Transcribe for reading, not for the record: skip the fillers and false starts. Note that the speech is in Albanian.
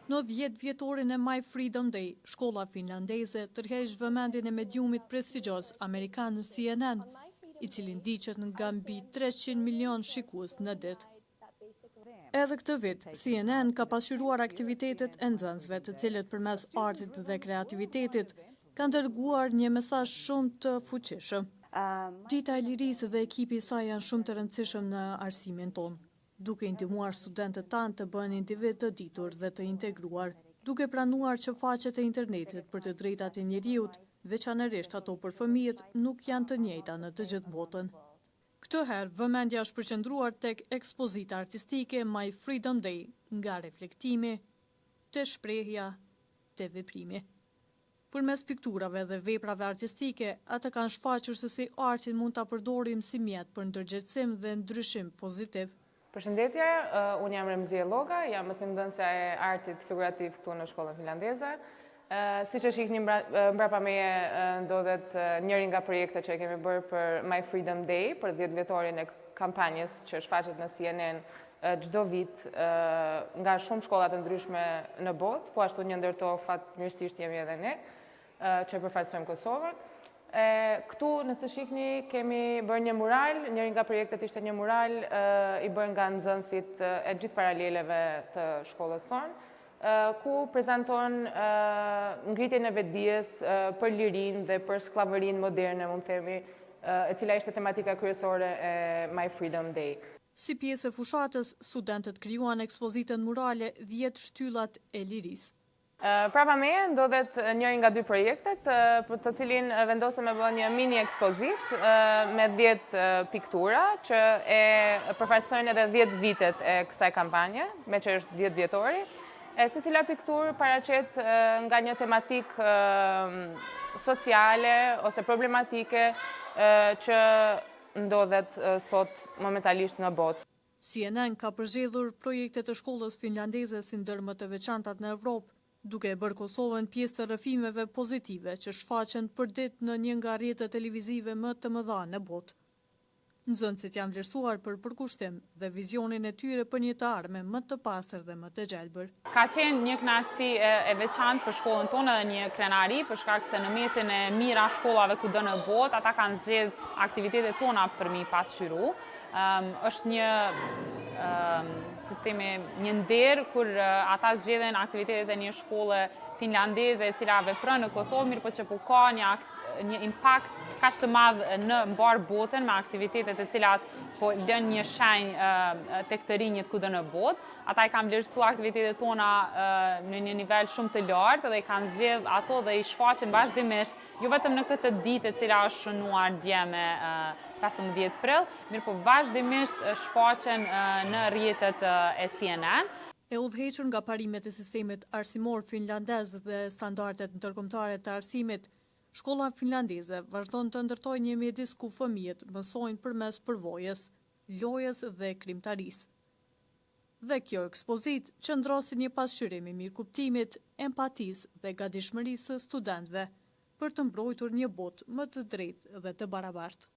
Në 10 vjetorin e My Freedom Day, shkolla finlandeze tërheq vëmendjen e mediumit prestigjioz amerikan CNN, i cili ndiqet nga mbi 300 milion shikues në ditë. Edhe këtë vit, CNN ka pasqyruar aktivitetet e nxënësve, të cilët përmes artit dhe kreativitetit kanë dërguar një mesazh shumë të fuqishëm. Dita e Lirisë dhe ekipi i saj janë shumë të rëndësishëm në arsimin tonë, duke ndihmuar studentët tanë të bëhen individ të ditur dhe të integruar, duke pranuar që faqet e internetit për të drejtat e njeriut, veçanërisht ato për fëmijët, nuk janë të njëjta në të gjithë botën. Këtë herë, vëmendja është përqendruar tek ekspozita artistike My Freedom Day, nga reflektimi, te shprehja, te veprimi. Përmes pikturave dhe veprave artistike, ata kanë shfaqur se si artin mund ta përdorim si mjet për ndërgjegjësim dhe ndryshim pozitiv. Përshëndetje, unë jam Remzie Lloga, jam mësimdhënësja e artit figurativ këtu në shkollën finlandeze. Siç e shihni mbrapa meje ndodhet njëri nga projektet që e kemi bërë për My Freedom Day, për 10 vjetorin e kampanjës që shfaqet në CNN çdo vit nga shumë shkolla të ndryshme në botë, po ashtu një ndër to fatmirësisht jemi edhe ne që përfaqësojmë Kosovën. E, këtu nëse shihni kemi bërë një mural, njëri nga projektet ishte një mural i bërë nga nxënësit e gjithë paraleleve të shkollës sonë, ku prezanton ngritjen e vetëdijes për lirinë dhe për skllavërinë moderne, mund të themi, e cila ishte tematika kryesore e My Freedom Day. Si pjesë e fushatës, studentët krijuan ekspozitën murale 10 shtyllat e lirisë. Prapa meje ndodhet njëri nga dy projektet, për të cilin vendosëm me bë një mini ekspozitë me 10 piktura që e përfaqësojnë edhe 10 vitet e kësaj kampanje, me që është 10 vjetori. E secila pikturë paraqet nga një tematikë sociale ose problematike që ndodhet sot momentalisht në botë. CNN ka përzgjedhur projektet e shkollës finlandeze si ndër më të veçantat në Evropë, duke e bërë Kosovën pjesë të rrëfimeve pozitive që shfaqen për ditë në një nga rrjetet televizive më të mëdha në botë. Nxënësit janë vlerësuar për përkushtim dhe vizionin e tyre për një të ardhme më të pastër dhe më të gjelbër. Ka qenë një kënaqësi e veçantë për shkollën tonë dhe një krenari, për shkak se në mesin e mijëra shkollave kudo në botë, ata kanë zgjedh aktivitetet tona për mi pasqyru. Është një si themi, një nder kur ata zgjedhin aktivitetet e një shkolle finlandeze e cila vepron në Kosovë, mirëpo që po ka një një impakt kaq të madh në mbarë botën me aktivitetet e cilat po lënë një shenjë tek të rinjët kudo në botë. Ata i kanë vlerësuar aktivitetet tona në një nivel shumë të lartë dhe i kanë zgjedh ato dhe i shfaqen vazhdimisht, jo vetëm në këtë ditë e cila është shënuar dje me 15 prill, mirëpo vazhdimisht shfaqen në rrjetet e CNN. E udhëhequr nga parimet e sistemit arsimor finlandez dhe standardet ndërkombëtare të arsimit, shkolla finlandeze vazhdon të ndërtojë një mjedis ku fëmijët mësojnë përmes përvojës, lojës dhe krijimtarisë. Dhe kjo ekspozitë qëndron si një pasqyrim i mirëkuptimit, empatisë dhe gatishmërisë së studentëve për të mbrojtur një botë më të drejtë dhe të barabartë.